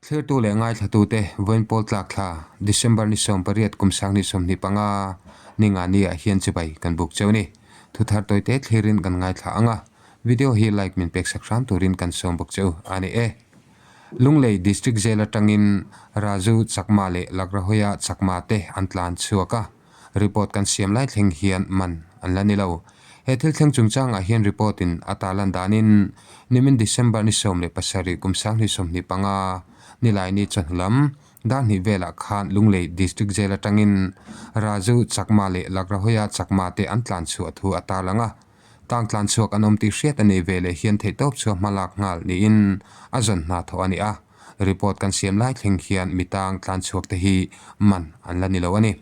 Thlirtu leh ngaithlatute vawiin pawl tlak thla December ni 18 kum 2025 ni nga ni ah hian chibai kan buk cheu ni. Thuthar tawite thlirin kan ngaithla ang a, video hi like min pek sak hram turin kan sawm bawk cheu a ni e. Lunglei District Jail atangin Raju Chakma leh Lakrahoia Chakma te an tlan chhuak a, report kan siam lai thleng hian man an la ni lo. He thil thleng chungchangah hian report in a tarlan danin nimin December ni 17 kum 2025 Nilaini chawhnu lam dar hnih velah khan Lunglei District Jail atangin Raju Chakma leh Lakrahoia Chakma te an tlan chhuah thu a tarlang a. Tang tlan chhuak an awm tih hriat a nei ve leh hian theihtawp chhuah hma lak nghal niin a zawn hna thawh a ni a. Report kan siam lai thleng hian mi tang tlan chhuak te hi man an la ni lo a ni.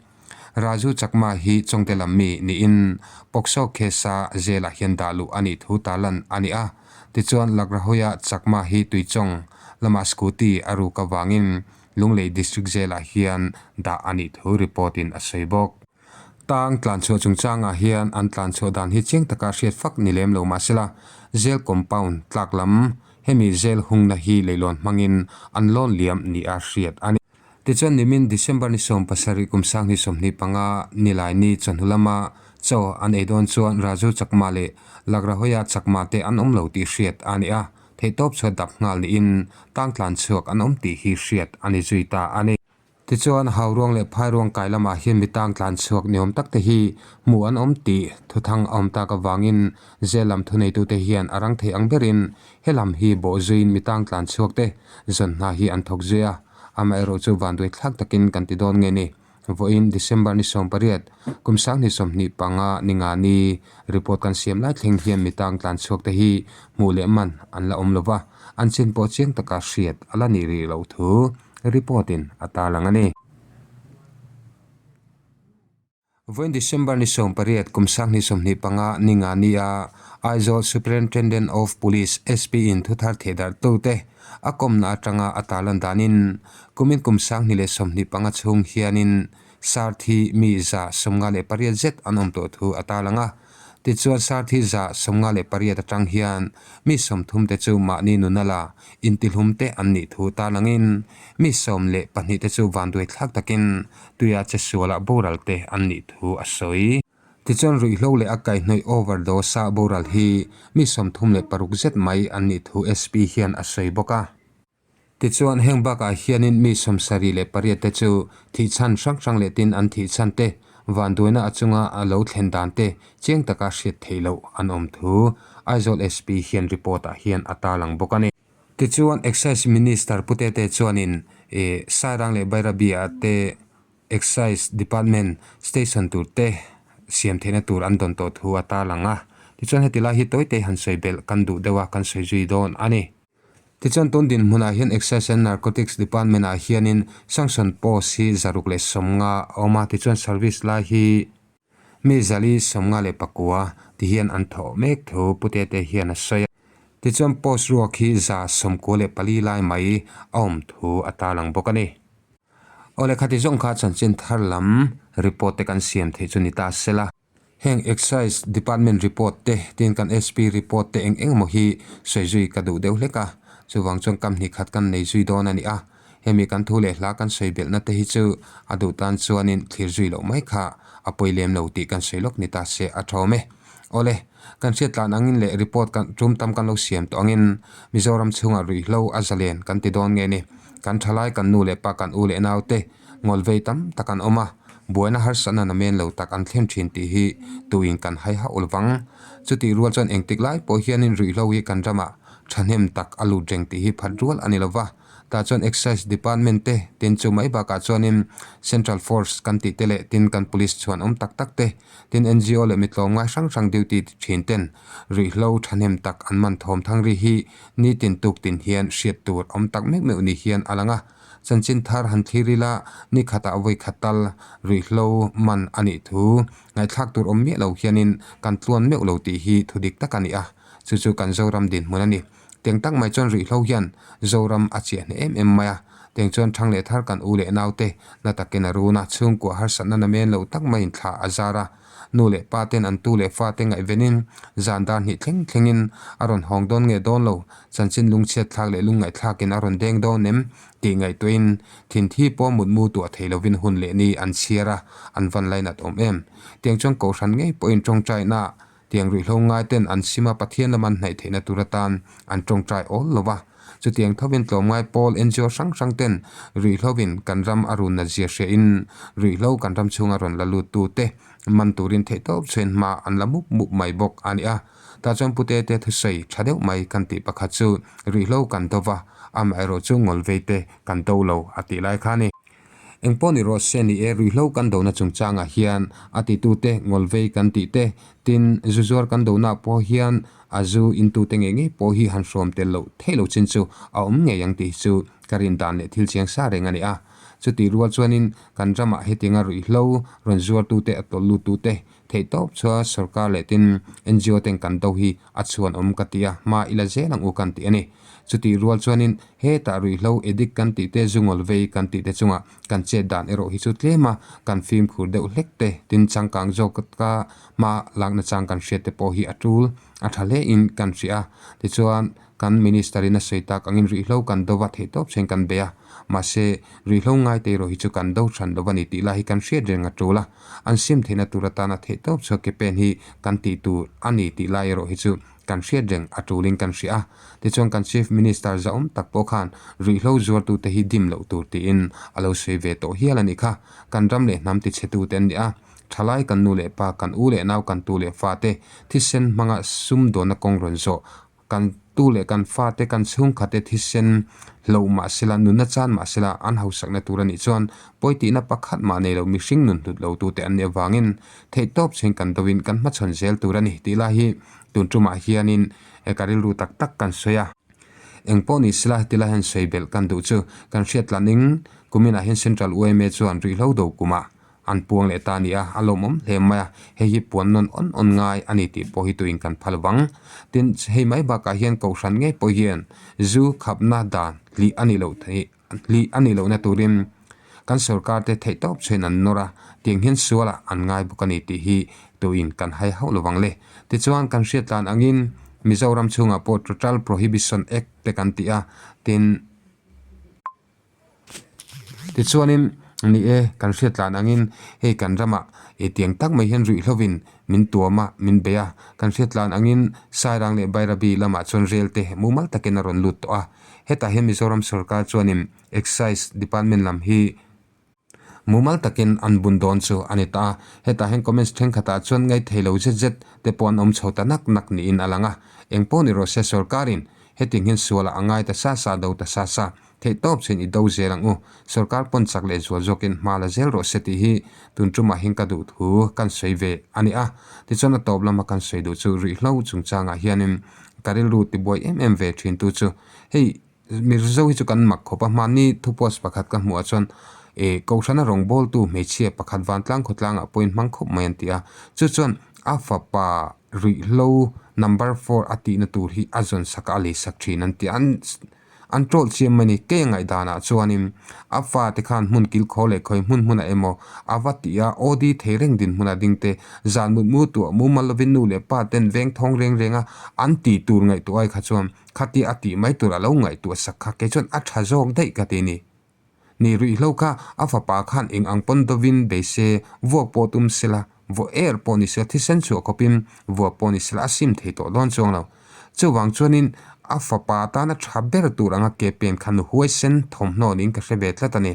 Raju Chakma hi Chawngte lam mi niin Pokso case-a jail-ah hian dah luh a nih thu tarlan a ni a. Tichuan Lakrahoia Chakma hi Tuichawng lama scooty a ruk avangin Lunglei District Jail-ah hian dah a nih thu report-in a sawi bawk. Tang tlanchhuah chungchangah hian an tlanchhuah dan hi chiang taka hriat fak ni lem lo mahsela jail compound tlak lam hemi jail hungna hi leilawn hmangin an lawn liam ni a hriat a ni. Tichuan nimin December ni 17 kum 2025 Nilaini chawhnu lama chaw an ei dawn chuan Raju Chakma leh Lakrahoia Chakma te an awm lo tih hriat a ni a, theihtawp chhuat dap nghal niin tang tlanchhuak an awm tih hi hriat a ni zui ta a ni. Tichuan, Hauruang leh Phairuang kai lamah hian mi tang tlan chhuak ni awm tak te hi hmuh an awm tih thuthang a awm tak avangin zel lam thuneitute hian a rang thei ang berin he lam hi bawh zuiin mi tang tlan chhuak te zawn hna hi an thawk zui a. Amaherawh chu vanduai thlak takin kan ti dawn nge ni. Vawiin December ni 18, kum 2025 ni nga ni report kan siam lai thleng hian mi tang tlan chhuak te hi hmuh leh man an la awm lova, an chin pawh chiang taka hriat a la nih rih loh thu report in a tarlang a ni. Vawiin December ni 18 kum 2025 ni nga ni a Aizawl Superintendent of Police, SP, in thuthar thehdarh tute a kawmna atanga a tarlan danin kumin kum 2025 chhung hianin Sarthi mi 158 zet an awm tawh thu a tarlang a. Tichuan Sarthi 158 atang hian mi 30 te chu mahni nuna la intihlum te an nih thu tarlangin mi 12 te chu vanduai thlak takin tuia che sualah boral te an nih thu a sawi. Tichuan ruihhlo leh a kaihhnawih overdose-a boral hi mi 36 zet mai an nih thu SP hian a sawi bawk a. Tichuan, heng bakah hianin mi 78 te chu thihchhan hrang hrang leh tin an thihchhan te, vanduaina a chunga a lo thlen dan te chiang taka hriat theih loh an awm thu Aizawl SP hian report ah hian a tarlang bawk a ni. Tichuan, Excise Minister Pu Tete chuanin Sairang leh Bairabi-ah te Excise Department station tur te siam theihna tur an dawn tawh thu a tarlang a. Tichuan, heti lai hi tawite han sawi belh kan duh deuh a, kan sawi zui dawn a ni. Tichuan tun dinhmunah hian Excise and Narcotics Department ah hianin sanction post hi 150 a awm a, tichuan service lai hi mi 454 ti hian an thawh mek thu Pu Tete hian a sawi a. Tichuan post ruak hi 94 lai mai a awm thu a tarlang bawk a ni. Awle khati zawng kha chanchin thar lam report te kan siam theih chu ni ta sela. Heng Excise Department report te, tin kan SP report te eng eng emaw hi sawi zui ka duh deuh hlek a, chuvang chuan kam hnih khat kan nei zui dawn a ni a, hemi kan thu leh hla kan sawi belhna te hi chu a duh tan chuanin thlir zui loh mai kha a pawi lem lo tih kan sawi lawk ni ta se a thawm e. Awle, kan hriat tlan angin leh report kan tum tam kan lo siam tawh angin Mizoram chhungah ruihhlo a zalen kan ti dawn nge ni, kan thalai kan nu leh pa kan u leh nau te Ngawl vei tam tak an awm a, buaina harsatna na men lo tak an thlen thin tih hi tuin kan hai hauh lovang. Chutih rual chuan engtik lai pawh hianin ruihhlo hi kan ramah thahnem tak a lut reng tih hi phat rual a ni lova. Tah chuan Excise Department te tin chu mai bakah chuanin Central Force kan tih te leh tin kan Police chhuan awm tak tak te, tin NGO leh mitlawm ngai hrang hrang duty thin ten ruihhlo thahnem tak an man thawm thang ri hi nitin tuk tin hian hriat tur awm tak meuh meuh ni hian a lang a. Chanchin thar han thlir ila, ni khatah vawi khat tal ruihhlo man a nih thu ngaihthlak tur awm miah lo hianin kan tluan meuh lo tih hi thu dik tak a ni a, chu chu kan Zoram dinhmun a ni. Teng tak mai chuan ruihhlo hian Zoram a chiah hneh em em mai a, Tiang chuan thang leh thar kan u leh naute na takin a run a, chhungkua harsatna na men lo tak maiin thla a zar a. Nu leh pa ten an tu leh fa te ngaihvenin zan dar hnih thleng thlengin a rawn hawng dawn nge dawn lo, chanchin lungchhiat thlak leh lungngaihthlakin a rawn deng dawn em tih ngaihtuahin thinthi pawh mutmu tuah thei lovin hun leh ni an chhiar a, an van lainat awm em. Tiang chuan Kohhran ngei pawhin tawngtaina Tiang ruihhlo ngai ten an sim a Pathian lam an hnaih theihna tur atan an tawngtai awl lo va. Chutiang thovin tlawmngai pawl NGO hrang hrang ten ruihhlovin kan ram a run nat zia hria in ruihhlo kan ram chhunga rawn la lut tu te man turin theihtawp chhuain hma an la mup mup mai bawk a ni a. Tah chuan Pute te thusawi tha deuh mai kan tih pakhat chu ruihhlo kan do va, amaherawh chu ngawlvei te kan do lo a tih lai kha a ni. Engpawh ni rawh se ni e, ruihhlo kan dona chungchangah hian a titute ngawlvei kan tih te, tin zu zuar kan donaah pawh hian a zu intute ngei ngei pawh hi han hrawm tel loh theih loh chin chu a awm ngei ang tih hi chu ka rin dan leh thil chiang sa reng a ni a. Chutih rual chuanin kan ramah hetianga ruihhlo rawn zuartute a tawlh luttute theihtawp chua sorkar leh tin NGO ten kan do hi a chhuan awm ka ti a, hma ila zel ang u kan ti a ni. Chutih rual chuanin hetah ruihhlo addict kan tih te, zungawl vei kan tih te chungah kan chet dan erawh hi chu tlem a, kan fimkhur deuh hlek te, tin changkang zawk ka hma lakna chang kan hriat te pawh hi a tul a tha hle in kan hria a. Tichuan kan Minister in a sawi tak angin ruihhlo kan do va theihtawp cheng kan bei a, mahse ruihhlo ngai te erawh hi chu kan do hran lo a ni tih lai hi kan hriat reng a tul a, an sim theihna tur atana theihtawp chhuak ke pen hi kan tih tur a ni tih lai erawh hi chu kan hriat reng a tulin kan hria a. Tichuan kan Chief Minister zahawm tak pawh khan ruihhlo zuartute hi dim loh tur tiin a lo sawi ve tawh hial a nih kha. Kan ram leh hnam tichhetute an ni a, thalai kan nu leh pa, kan u leh nau, kan tu leh fate thisen hmanga sumdawnna kawng rawn zawh, kan tu leh kan fate, kan chhungkhate thisen hloh mahsela, nunna chan mahsela an hausakna tur a nih chuan pawitihna pakhat mah nei lo mihring nun hlut lo tute an nih avangin theihtawp chheng kan doin kan hmachhawn zel tur a ni tih lai hi Tun tumah hianin ka rilru tak tak kan sawi a. Eng pawh ni sela tilai hian sawi belh kan duh chu kan hriat tlaning kuminah hian Central yma chuan ruihhlo do kumah an puang leh ta a ni a, a lawmawm hle mai a, hei hi puan nawn awn awn ngai a ni tih pawh hi tuin kan phal vang. Tin, hei mai bakah hian Kohhran ngei pawh hian zu khapna dan hlih a nih loh theih Hlih a nih lohna turin kan sorkar te theihtawp chhuin an nawr a, tiang hian sualah an ngai bawk a ni tih hi tuin kan hai hauh lovang le. Tichuan kan hriat tlan angin Mizoram chhungah pawh Total Prohibition Act te kan ti a, tin tichuanin ni e kan hriat tlan angin hei kan ramah ih tiang tak mai hian ruihhlovin min tuam a, min bei a, kan hriat tlan angin Sairang leh Bairabi lamah chuan rel te mumal takin a rawn lut tawh a. Hetah hian Mizoram sorkar chuanin Excise Department lam hi mumal takin an bun dawn chu a ni ta a. Hetah hian comments thenkhatah chuan ngaithei lo zet zet te pawh an awm chho ta nak nak niin a lang a. Eng pawh ni rawh se sorkarin hetiang hian sualah a ngai ta sa sa do ta sa sa theih tawp chin i do zel ang u. Sorkar pawn chak leh zual zawkin hma la zel rawh se tih hi tun tumah hian ka duh thu kan sawi ve a ni a. Tichuan a tawp lama kan sawi duh chu ruihhlo chungchangah hianin Ka rilru tibuai em em ve thin tu chu hei Mirzo hi chu kan mak khawp a, hmanni thu post pakhat ka hmuh ah chuan ih Kohhrana rawngbawltu hmeichhia pakhat vantlang khawtlangah pawhin hmang khawp mai an ti a, chu chuan a fapa ruihhlo number four a tihna tur hi a zawn sak a a lei sak thin an ti a, an An ṭawlh chiam mai ni. Kei a ngaihdanah chuanin a fate khan hmun kilkhaw leh khawi hmun hmunah emaw a va tih a, OD thei reng dinhmunah ding te, zan mut mu tuah mumal lovin nu leh pa ten veng thawng reng reng a an tih tur ngaihtuah ai kha chuan khatia a tih mai tur a lo ngaihtuah sak kha kei chuan a ṭha zawk daih ka ti ni. Ni ruihhlo kha a fapa khan eng ang pawn dovin bei se, vuak pawh tum sela, vaw er pawh ni sela, thisen chhuah khawpin vuak pawh ni sela a sim thei tawh dawn chuang lo. Chuvang chuanin a fapa tana tha ber tur anga ke pen kha nu huaisen thawmhnaw niin ka hre ve tlat a ni.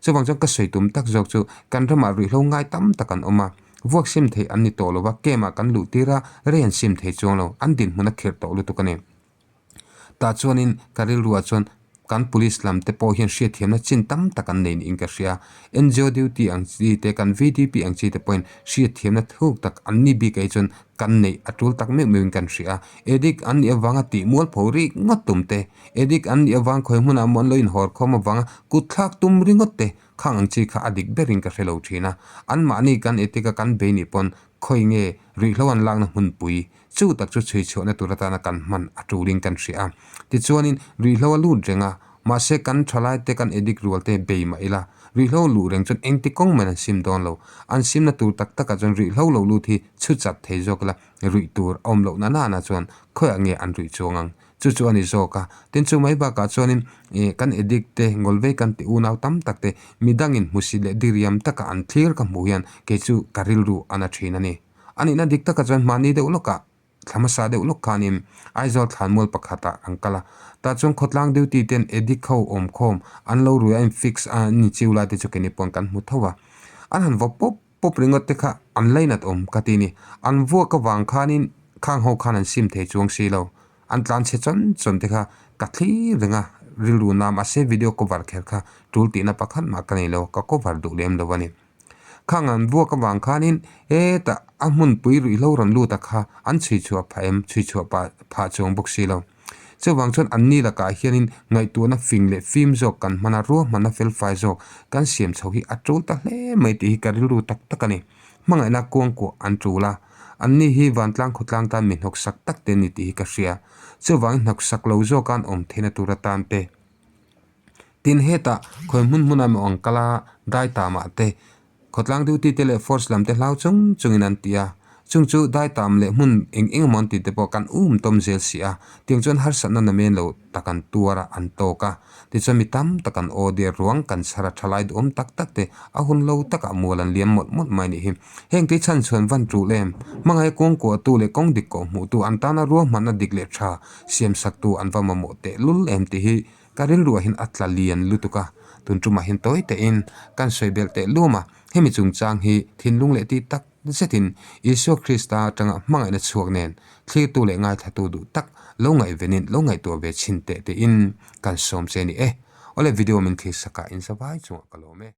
Chuvang chuan ka sawi tum tak zawk chu kan ramah ruihhlo ngai tam tak an awm a, vuak sim thei an ni tawh lo va, camp-ah kan luh tir a, rei an sim thei chuang lo, an dinhmun a khirh tawh lutuk a ni. Tah chuanin ka rilruah chuan kan police lam te pawh hian hriatthiamna chin tam tak an nei niin ka hria. NGO duty ang chi te, kan VDP ang chi te pawhin hriatthiamna thuk tak an ni bik ah hi chuan kan neih a tul tak meuh meuhin kan hria. Addict an nih avanga tih mualpho rik ngawt tum te, addict an nih avang khawi hmunah maw an lo inhawr khawm avanga kutthlak tum ringawt te khang ang chi kha a dik berin ka hre lo thin a. Anmahni kan ethic a kan bei nih pawn khawi nge ruihhlo an lakna hmunpui Chu tak chu chhui chhuahna tur atana kan hman a tulin kan hria a. Tichuanin ruihhlo a lut reng a, Mahse kan thalaite kan addict rual te bei mah ila, ruihhlo luh reng chuan engti kawng maiin an sim dawn lo. An simna tur tak takah chuan ruihhlo lo lut hi chhu chat thei zawk ila, ruih tur a awm loh na nana chuan khawiah nge an ruih chuang ang? Chu chu a ni zawk a. Tin chu mai bakah chuanin ih kan addict te, ngawlvei kan ti unau tam tak te midangin hmusit leh diriam taka an thlir ka hmuh hian kei chu ka rilru a na thin a ni. A nihna dik takah chuan mahni deuh lawkah Thla hmasa deuh lawk khanin Aizawl thlanmual pakhatah kan kal a, tah chuan khawtlang duty ten addict ho awmkhawm an lo rui a in fix a an inchiu lai te chu keini pawn kan hmu tho a. An han vaw pawp pawp ringawt te kha an lainat awm ka ti ni. An vuak avang khanin khang ho khan an sim thei chuang si lo. An tlan chhe chawn chawn te kha ka thlir reng a, rilru na mahse video cover kher kha tul tihna pakhat mah ka nei lo, ka cover duh lem lo a ni. Khang an vuak avang khanin hetah a hmunpui ruihhlo rawn lut a kha an chhui chhuah phah em? Chhui chhuah pah phah chuang bawk si lo. Chuvang chuan anni lakah hianin ngaihtuahna fing leh fim zawk kan hman a, ruahmanna felfai zawk kan siam chho hi a tul ta hle mai tih hi ka rilru tak tak a ni. Hmangaihna kuangkuah an tul a, anni hi vantlang khawtlang tan mi hnawksak tak te ni tih hi ka hria. Chuvangin hnawksak lo zawka an awm theihna tur atan te. Tin hetah khawi hmun hmun a maw ang kal a dai tam ah te khawtlang duty te leh force lam te hlau chung chung in an ti a chung chu dai tam leh hmun eng eng emaw an tih te pawh kan um tawm zel si a tiang chuan harsatna na men lo tak an tuar a an tawk a tichuan mi tam tak an aw der ruang kan chhar a thalai duhawm tak tak te a hun lo takah mual an liam mawlh mawlh mai a nih hi heng te chhan chhuan van tul em hmangaih kawng kuah tu leh kawng dik kawh hmuh tu an tana ruahmanna dik leh tha siam sak tu an va mamawh teh lul em tih hi Ka rilruah hian a tla lian lutuk a, tun tumah hian tawi tehin kan sawi belh teh lum a, hemi chungchang hi thinlung leh tih tak zetin Isua Krista atanga hmangaihna chhuak nen thlirtu leh ngaithlatu duh tak lo ngaihvenin lo ngaihtuah ve chhin teh tiin kan sawm che ni e. Awle video min thlir sakah in zavai chungah ka lawm e.